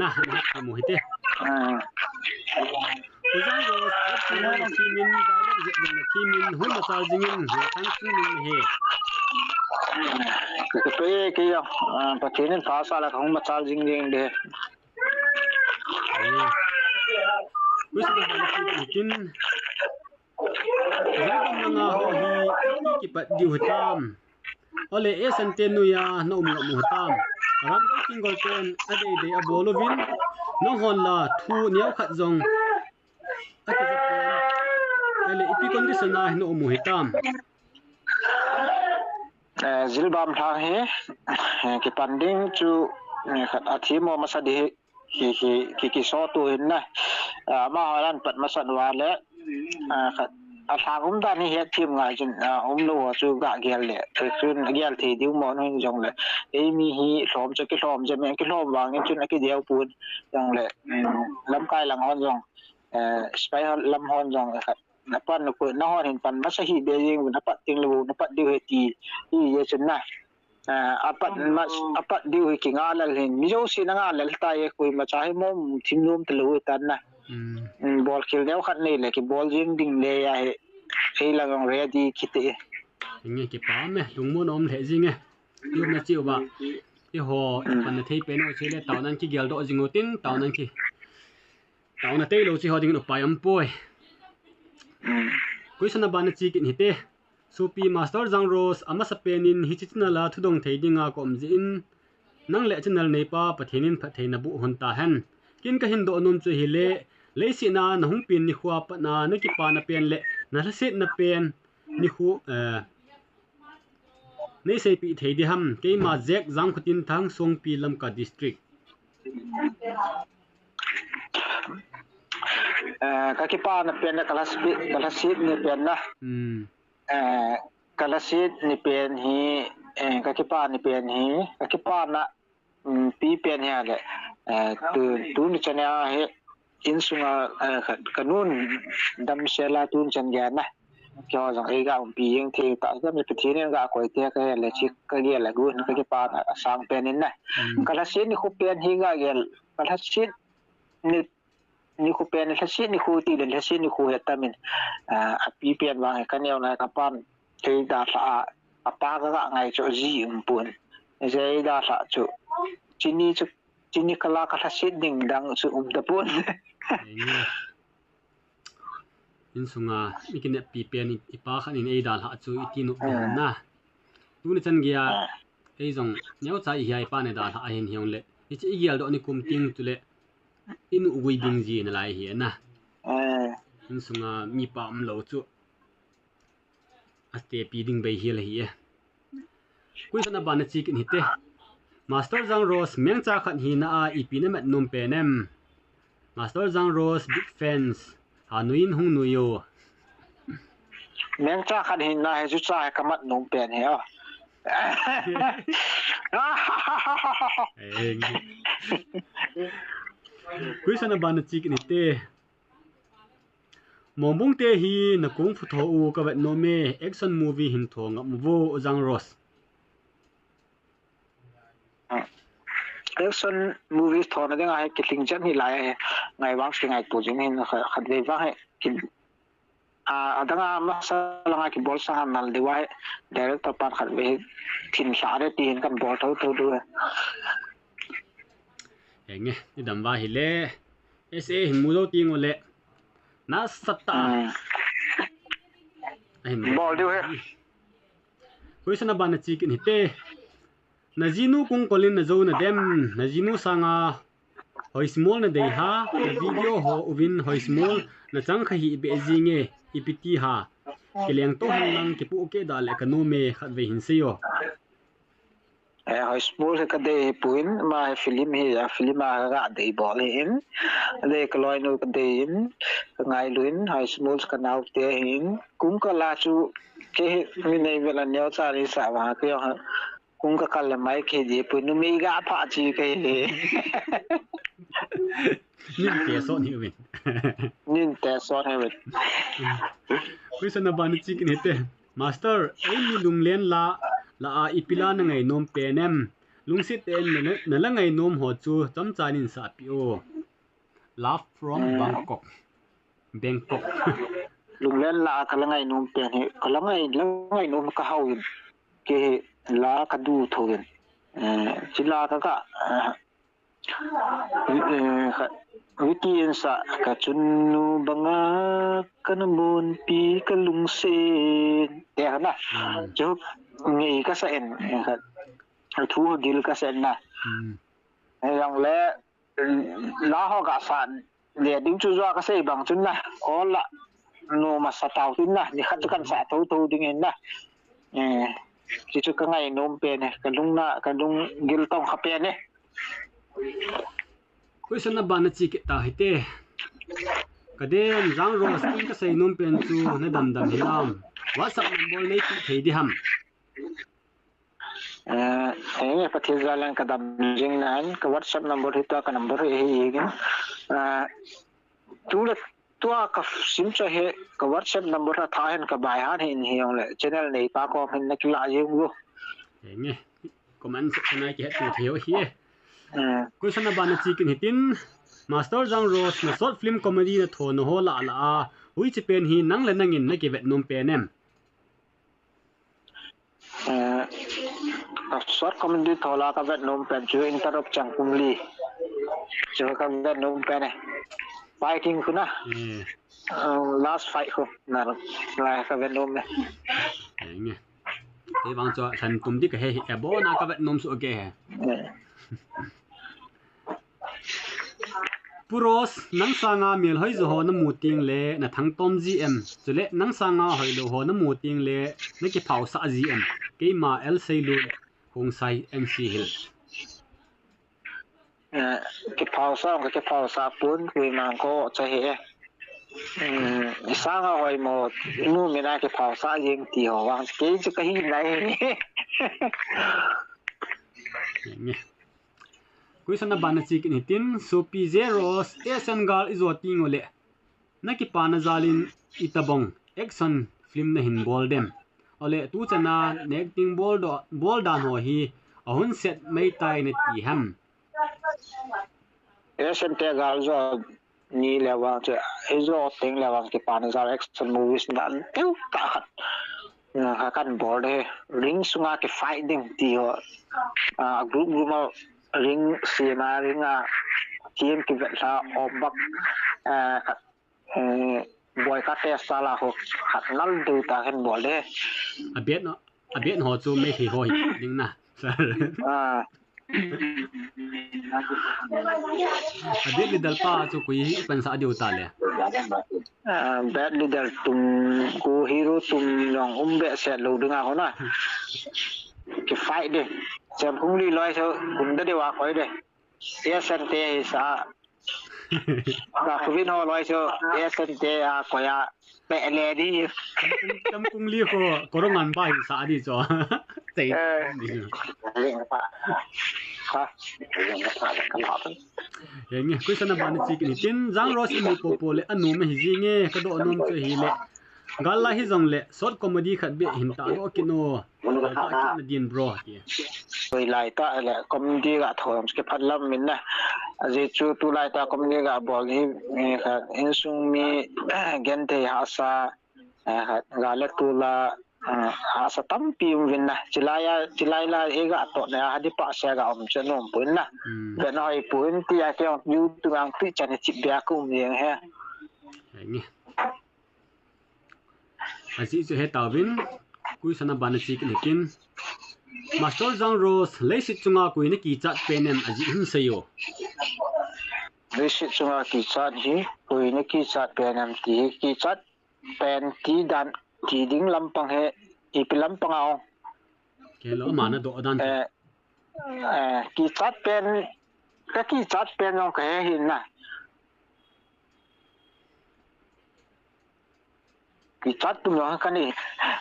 na, na, na, mu hite. Ah. Pu Jangrose, pu na na thimin, direct jep na thimin, hung machal jingin, hung thang sung min he. Ke, ke, ke, ah, Pathen in pha sa la hung machal jing jing de. Ai. Kuisa na ba na thimin tin. Jabang langa ho hi, iti kipat diu hitam. Ole, e sante nuia na um ngam u hitam. Ramdei Tenggol ten, adei dei abol uvin. Nanghon la, thu neo khat jong. Akijep pen. Ole, ipi condition a hi na um u hitam. Eh, Jilbam Lhang hi, eh, kipan ding chu, eh, khat athi mo masa di hi. Ki, ki, ki, kisot u hin na. Ah, amaho lan pat masat uva le, ah, khat, alhang um dan hi het them ngai chun, ah, umlou ho chu ga gel le. Chun gel thei diu mo hin jong le. Eimi hi lhom chu kilhom je, men kilhom vang in chun akideu pon jong le. Um, lamkai lang hon jong, eh, spy hon lam hon jong khat. Na pan na ko, nahon hin pan masa hi be jing, na pat ting lou, na pat diu he ti, i ye chun na. Ah, apat mas, apat diu hi kinga lel hin. Mi jouse na nga lel ta ye, koima cha hi mom thim nom ta lou tan na. Mm. Mm, bol khel neo khat nei le, kibol jing ding le ya he. Hei la gong ready kiti. Nge kipa me, lungmon um le jing e. Yum na chiu ba. I ho, mm, pan na thei pen o che le, tao nan kigel doh jing u tin, tao nan ki. Taona tailou chi ho dingin upai umpoi. Mm. Kuisa na ba na chi kit hite. Sopi Master Jangrose, amasa pen in hiche channel a thudong thei dinga ka um jeh in, nang le channel neipa Pathen in phattheina boh hon tahen. Kin kahin doh nom chu hile, leiset a nahung pen nikho a pat na, na kipana pen le, na lhasetna pen nikho, eh, nei seipeh thei diham, keima Jack Jangkhotin Thang Songpi Lamka District. Eh, ka kipana pen na ka lhaset, ka lhaset ni pen na. Hmm. Eh, ka lhaset ni pen hi, eh, ka kipana pen hi, ka kipana, um, pi pen hi a le, eh, tu, tuni chan a hi, insunga, eh, ka, ka nun damsel a tuni chan gei na. Keiho jong ei ga umpi jeng thei ta, ka mi Pathen in ga koi te ka le chi ka gel a gun ka kipana asang pen in na. Hmm. Ka lhaset nikho pen hi ga gel, ka lhaset ni nikho pen, lhaset nikho ti le, lhaset nikho he tamin, ah, api pen vang he ka neo na ka pan, kei dalha a, apa ka ga ngai chu ji um pon. Jei dalha chu, chini chu, chini kala ka lhaset ding dang chu um ta pon. Ei nge. Insunga, i kineppi pen i, i pa khat in ei dalha chu i ti nop ding na. Tuni chan gei a, ah, ei jong neocha i hiai pa nei dalha ahin hiong le. Hiche i gel doh ni kum ting chu le. I nu gui ding ji na lai hi na. Eh. Insunga mi pa umlou chu. Aste pi ding bei hi la hi e. Kuisa na ba na chi kit hite. Master Jangrose, mengcha khat hina a ipi na mat nom pen em. Master Jangrose, big fans. Ha nuin hung nui o. Mengcha khat hina he chu cha he ka mat nom pen he o. Eh, kuisa na ba na chi kit hite. Mongbung te hi na kung fu tho u ka vet nom e, action movie hin tho ngam u vo, Jangrose. Action movies thona dinga hi kilhing chan hi lai he. Ngai vang si ngai pu jing hin kha, khat vei vang he. Ki, a, adanga masa langa kibol sa han nal diu a he. Director pan khat vei thin hla re ti hin kan bol tho tho diu he. Henge, idam uva ahile. S A hin mu jou teng ule. Nasatah a. Hmm. Ahin. Bol diu ahi. Question aban nache kit hite. Najinu kong kolin najou nadem, najinu sanga hoismol nadei ham, na video ho uvin hoismol nachang kha hih beh jinge, ipi ti ham. Kileng to hen lang kipoh keh da le kanom e, khatvei hin seiyo. Eh, hoismol hi kadei hipon, ama hi film hi, a film a kaga dei bol ahin. Adei kaloinu kadei in, kangailu in, hoismol kanaote ahin. Kong kal a chu, kei hi mi neivet a neocha neisah vang, kei jong kong kakal le mai kei dipoi, numei ga pha chi kei hi. Ninte sot hiuvin. Ninte sot hiuvin. Question aban nache kit hite. Master, eimi lunglen la, la a ipi la nangainom pen em? Lungset tah in nala, nala ngainom ho chu chomcha nin sapeh o. Love from, hmm, Bangkok. Bangkok. Lunglen la a kala ngainom pen hi, kala ngai, la ngainom kahaovin. Kei hi la kadu thouvin. Eh, chila kaka, eh, Eh, kha, Vicky in sah, ka chunnu banga kana munpi ka lungset. Ti kha na. Hmm. Chu ngei kasa in, eh, kha, thu ho gil kasa in na. Hmm. Eh, jongle, la ho kasa le ding chu jua kasei bang chun na. Ola. Nu masa tao tin na. Nikhat chu kansah thotho ding in na. Eh, chu chu kangainom pen e. Kalung na, kalung gil tong kha pen e. Question aban nache kit tahite. Kaden, Jang Rose, ken kasei nom pen chu nadamdam hinam. WhatsApp number neipeh thei diham. Eh, henge, Pathen jal in kadam jing nan, ka WhatsApp number hi tua ka number hi, hi, hi. Eh, tule tua kasim chu hi, ka WhatsApp number hi thahen kabai han hin hijongle, channel neipa kom hin nakilah jing u. Henge. Comment section a kihetto thei u ahi. Hmm. Question aban nache kit hitin, Master Jang Rose, na short film comedy nathoh nao ho lah lah a, hiche pen hi nang le nangin nakivet nom pen em? Eh, ka short comedy thoh lah a kavet nom pen chu Interrupt Changkumli. Chu kavet nom pen e. Fighting khu na. Hmm. Eh, last fight khu. Na, la kavet nom e. Henge. Kei vang chu lhan tum ding kahe hi, abon a kavet nom soh kei e. Pu Rose, nang sanga melhoi jo ho namu teng le nathangtom ji em? Chule nang sanga hoilou ho namu teng le nakiphaosah ji em? Keima L Seilun, Khongsai, N C Hills. Eh, kiphaosah, kakiphaosah pon, koima ko cha he. Hmm, isanga hoimo, inu mina kiphaosah jeng ti ho vang, kei chu kahi nai. Nge. Question aban nache kit hitin, Sopi J Rose, Asian Girl ijo teng ule. Nakipana jal in itobang action film nahin bol dem? Ole tuchan a na acting bol do, bol dan ho hi ahung set mai tai nati ham? Asian te gal jo ni le vang chu, ijo teng le vang kipana jal action movies dan teu tah khat. Na, kakan bol de, ring sunga kifight ding ti ho. Ah, group group a ring sema ring a team kivet la obak, ah, khat. Eh, boi kate sala ho khat nal deu tah kahin bol de. Abet no, abet ho chu Meitei ho hi ding na. Ah. Abet leader pa chu koi hi pansah diu ta le. Ah, bad leader tum, ko hero tum jong um behseh lou ding a ho na. Kifight de. Chemphung li loi chu gunda diu a koi de. Asian te hi sa. Ka Kuvin ho loi chu Asian te a koi a pe le di. Chemphung li ko, ko rong an ba hi sa di chu. Tei. Eh. Ha. Henge, question aban nache kit hitin, Jang Rose imu popo le anom ahi jinge, kadoh nom chu ahile. Gal la hijongle, short comedy khat beh hin tahdoh kit o. Gal tah kit na din bro, ti. Hoilai tah le, comedy ga thoh jong chu kiphat lam in na. Ajeh chu tulai tah comedy ga bol hi, eh, kha, insung mi, genthei hahsa, eh, kha, gal le tol a, Ah, asa tampi um vin na. Chilai a, chilai la e ga to na ha di pa se ga um che nom pun na. Hmm. Ve na hoi pun ti a ke YouTube ang ti chan chi bia ku um yeng he. Nge. Aji chu he tavin, question a ban a chi kit in tin. Master Jang Rose, leiset chunga koi na kichat pen em aji hin seiyo. Leiset chunga kichat hi, koi na kichat pen em ti hi kichat pen ti dan ti ding lampang he, ipi lampang a ong. Kei lo ama na do dan. Eh, eh, kichat pen, ka kichat pen ong ka he hin na. Kichat tum jong kani.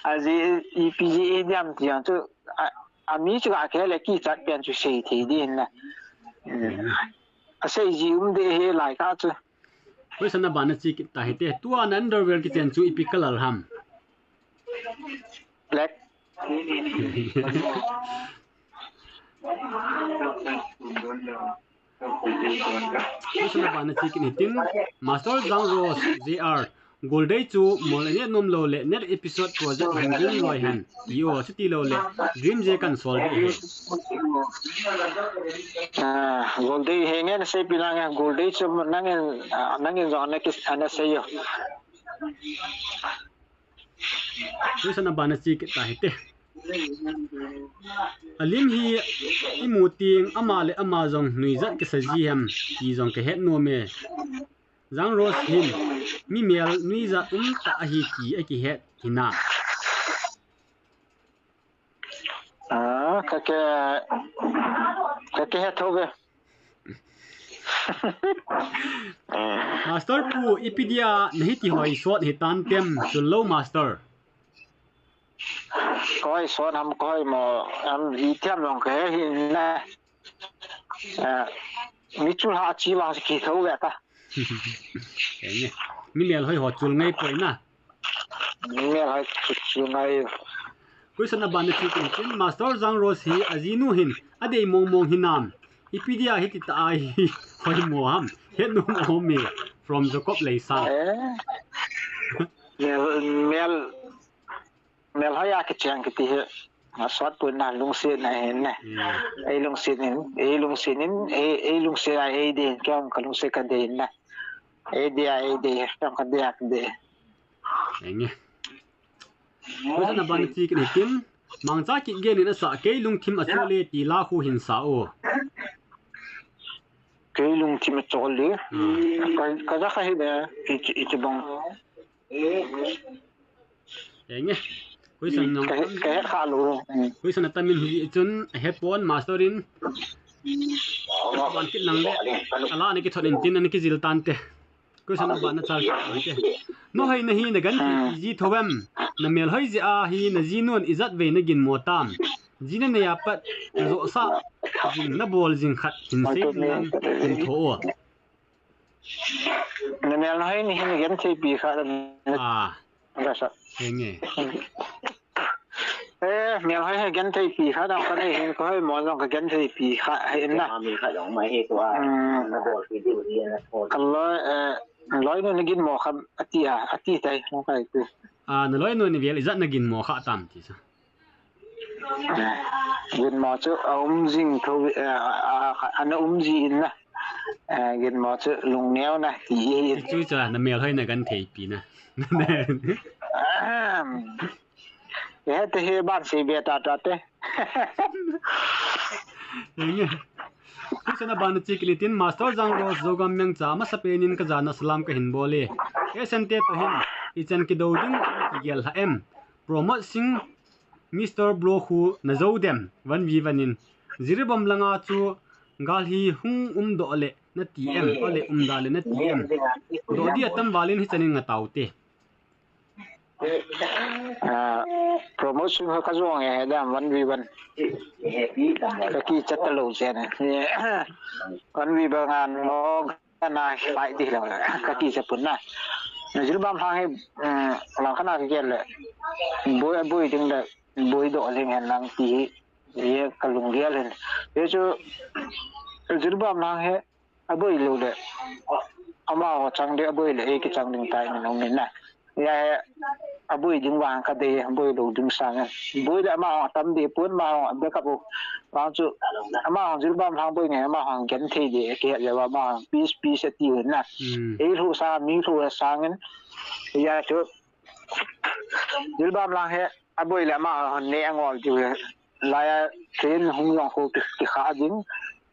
Aji ipi ji e diam ti jong chu, a, ami chu ka kele kichat pen chu sei thei din na. Hmm. A sei ji um de he lai ka chu. Question a ban a chi kit ta hite. Tua na underwear kichen chu ipi color ham? Black. Question a ban a chi kit in tin, Master Jang Rose J R, Goldei chu mol a net nom lo le net episode project hin gum loi hen. Io, chuti lo le, dream je kan sol de he. Ah, Goldei he ngen sei pi nang, Goldei chu nang, ah, nang jong na kis, ana sei yo. Question a ban a chi kit ta hite. Alim hi imu ting ama le ama jong nuijat kisa ji hem ti jong ka het nom e. Jang Rose hin mi mel nuijat um ta ahi ti a kihet hina. Ah, ka ke, ka ke het tho ve. Master pu, ipi dia na hiti hoi sot hi tan tem, chul lo master. Koi sot ham koi mo, am i tiam long ke hi na. Ah, mi chul ha chi vang si ki tho ve ta. Enge. Mi mel hoi ho chul ngai poi na. Mi mel hoi chu, chu ngai. Question a ban a chi kit in tin, Master Jang Rose hi ajinu hin adei mong mong hinam. Ipi dia hiti ta ahi hoi mo ham. Het nom o me from Jacob Leisang. Eh. Mel, mel, mel hoi a kicheng kiti hi. Nga sot pun na lungset na hin na. Hmm. Ei lungset in, ei lungset in, ei, ei lungset a ei de, kya ka lungset ka de na. Ei dia, ei dia, tong ka dia, ka dia. Enge. Question a ban a chi kit in tin, mangcha kit gen in asa, kei lungthim a chole ti la khu hin sa o. Kei lungthim a chole. Hmm. Ka, ka ja kha hi de, i chi, i chi bang. Enge. Question nong ka he, ka he kha lo. Hmm. Question a tamin hi chun, a he pon master in. Ban kit lang le. Ala ni ki thot in tin, ani ki jil tan te. Question a ban a chal kit te. Nohoi na hi na gan ti ji tho em. Na mel hoi ji a hi na jinun ijat ve na gin mo tam. Ji na nei a pat na jo sa jing na bol jing khat hin sei lang hin tho o. Na mel hoi ni hin gen thei pi kha. Ah. Rasa. Enge. Eh, mel hoi he gen thei pi kha dang ka nei hin ko hoi mo dang ka gen thei pi kha he na. Mi kha dang mai he ko a. Hmm. Na bol pi diu hi na ko. Ka loi, eh, loi nu na gin mo kha ati a, ati tai, mo kai tu. Ah, na loi nu ni vel ijat na gin mo kha tam ti sa. Eh, gin mo chu a um jing tho, eh, a, a, a na um ji in na. Eh, gin mo chu lungneo na ti hi. Chu chu na mel hoi na gan thei pi na. Ahem. Eh, te he ban sei be ta ta te. Enge. Question a ban a chi kit in tin, Master Jang Rose Zogam Mengcha, masa pen in ka jana salam ka hin bol e. S N T to hin, i chan ki do ding ki gel ha em. Promote Singh, Mister Bro khu na jo dem, van vi van in. Jiribam langa chu gal hi hung um doh le na ti em, o le um da le na ti em. Doh dia tam val in hi chan in nga tau te. Ah, promotion ka jong e, he dam one v one. Ka kichat ta lou chen e. One v one ngan mo kana lai di lo. Ka kichat pun na. Na Jiribam hang he, mm, lang kana ka gel le. Boi, boi ding le, boi doh ding hen lang ti hi. Ye ka lunggel hen. Ye chu Jiribam hang he. Aboi lou le. Amaho chang ding, aboi le, ei kichang ding tai na nung ni na. Ya, ya. aboi ding vang kadei, boi lou ding sangin. Boi le amahon atam deh pon, amahon backup u. Vang chu, amahon Jilbam Lhang boi nge, amahon genthei deh, kihet jeh uva, amahon peace, peace ati u na. Hmm. Eilhuh sang, mi lhuh sangin, hia chu, Jilbam Lhang hi, aboi le amahon neh angol diu hi. Laiya train hung jong khu ki, kikhah ding.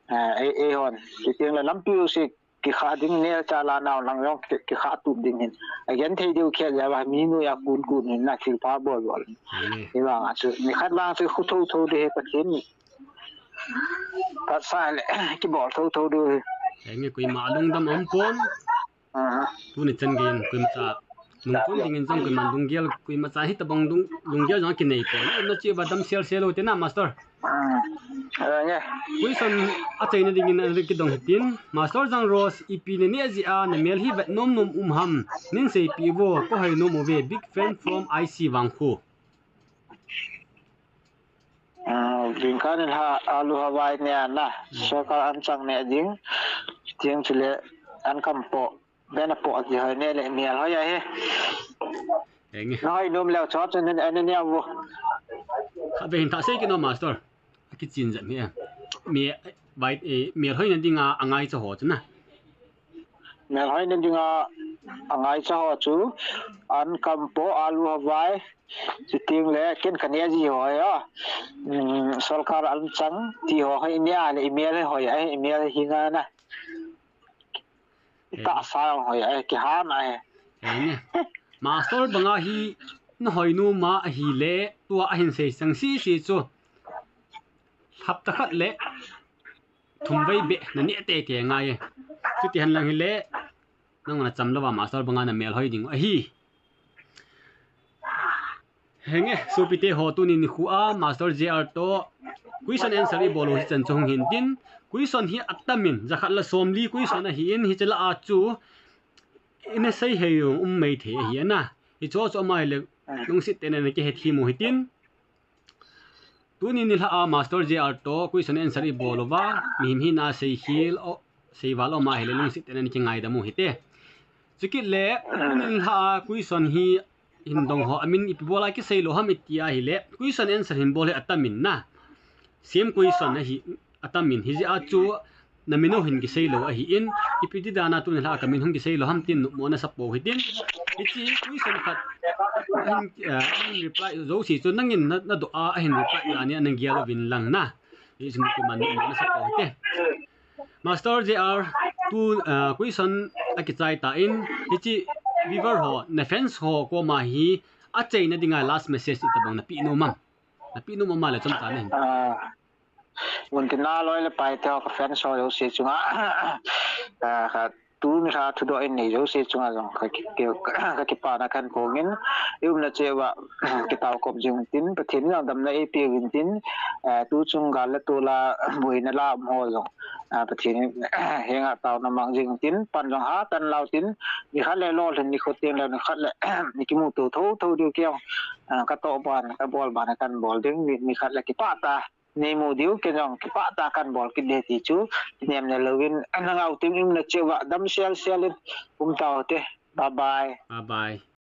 Eh, ei, eihon, chuteng le lampi u si, kikhah ding, neh cha la nau lang jong ki, kikhah tup ding hin. Agenthei diu kihet jeh uva, mi noiya kun kun hin na thilpha bol bol. Amen. Hivang a chu, nikhat vang chu khu thotho ding hi Pathen in. Phatsa le, kibol thotho diu hi. Henge, koima lungdam um pon. Ah. Tuni chan geiyin, koimacha nungchon dingin jong koiman lunggel, koimacha hitobang lung, lunggel jong kinei pon. Nache uva dam sel sel u te na, Master. Ah, eh, nge. Question achaina dingin ana kidong hitin, Master Jangrose, ipi naneh jeh a namel hi vet nom nom um ham, neiseipeh uvo, kahoi nom uve, big fan from I C Vangkho. Ah, Vingkha nilhah Alu Hawai neh a na, hmm, Sorkar Anchang neh ding, chuteng chule Ankampo, Benapo ti hoi neh le, Melhoi ahi. Henge. Nahoi nom leu chu, chu neh, neh, neh uvo. Khatvei hin thah sei kit o, Master. Akichin jep hi e. Mi, vai, eh, Melhoi na dinga angaicha ho chu na. Melhoi na dinga angaicha ho chu, Ankampo, Alu Hawai, chuteng le, ken kaneh ji ho ahi a. Hmm, Sorkar Anchang ti ho hi neh a le, imel hi hoi ahi, imel hi ngai na. Eh. Tahsa jong hoi ahi, kiha na ahi. Eh, ne. Master banga hi nahoi nom a ahile, tua ahin sei chang sisi chu. Hapta khat le thum vei beh naneh teitei ngai e. Chuti henlang hile, nang nacham louva Master banga namelhoi ding u ahi. Henge, sopite ho, tuni nikho a Master J R toh question answer ibol u hichan chu hung hin tin, question hi atam in, jakhat le somli question ahin, hiche lah a chu ina sei hei jong um maithei ahi ana. Hiche chu ama hile lungset tah in ana kihethem u hitin. Tuni nilhah a Master J R toh question answer ibol uva, mihem hina seikhel, o, seival um ahile lungset tah in ana kingaidam u hite. Chukit le, tuni nilhah a question hi hin dong ho, amin ipi bola kisei lou ham iti ahile, question answer hin bol hi atam in na. Same question ahi, atam in, hijeh a chu, namin u hin kisei lou ahin, ipi ti dan a tuni nilhah a kamin hung kisei lou ham tin nopmo nasa pou hitin. Hiche question khat, ahin, eh, ahin reply jouse chu nangin na, nadoh a, ahin reply dan hi ana gel uvin lang na. Hiche chu koiman nopmo nasa pou hite. Master J R, tu, eh, question akichai tan, hiche viewer ho, na fans ho koma hi, achaina dinga last message itobang napeh nom am. Napeh nom um a le chomcha nahin. Ah, Muntina loi le paite ho, ka fans ho jouse chunga. Ah, ka tuni lha thudoh in nei jouse chunga jong ka ki, ki, ka kipana kahin phongin, i umna cheh uva, kitao kop jing tin, Pathen in jong damna eipeh uvin tin, eh, tuchung gal le tol a, boina la um ho jong, ah, Pathen in, henga taona mang jing tin, pan jong hatan lau tin, nikhat le lolhin nikho teng le nikhat le, nikimuto thotho diu kei jong, ah, katoh ban, kabol ban kahin bol ding, ni, nikhat le kipah tah neimu diu, kei jong kipah tah kahin bol kit ding ti chu, nemna louvin, nangho team i umna cheh uva, dam sel sel in, um tau hite. Bye bye. Bye bye.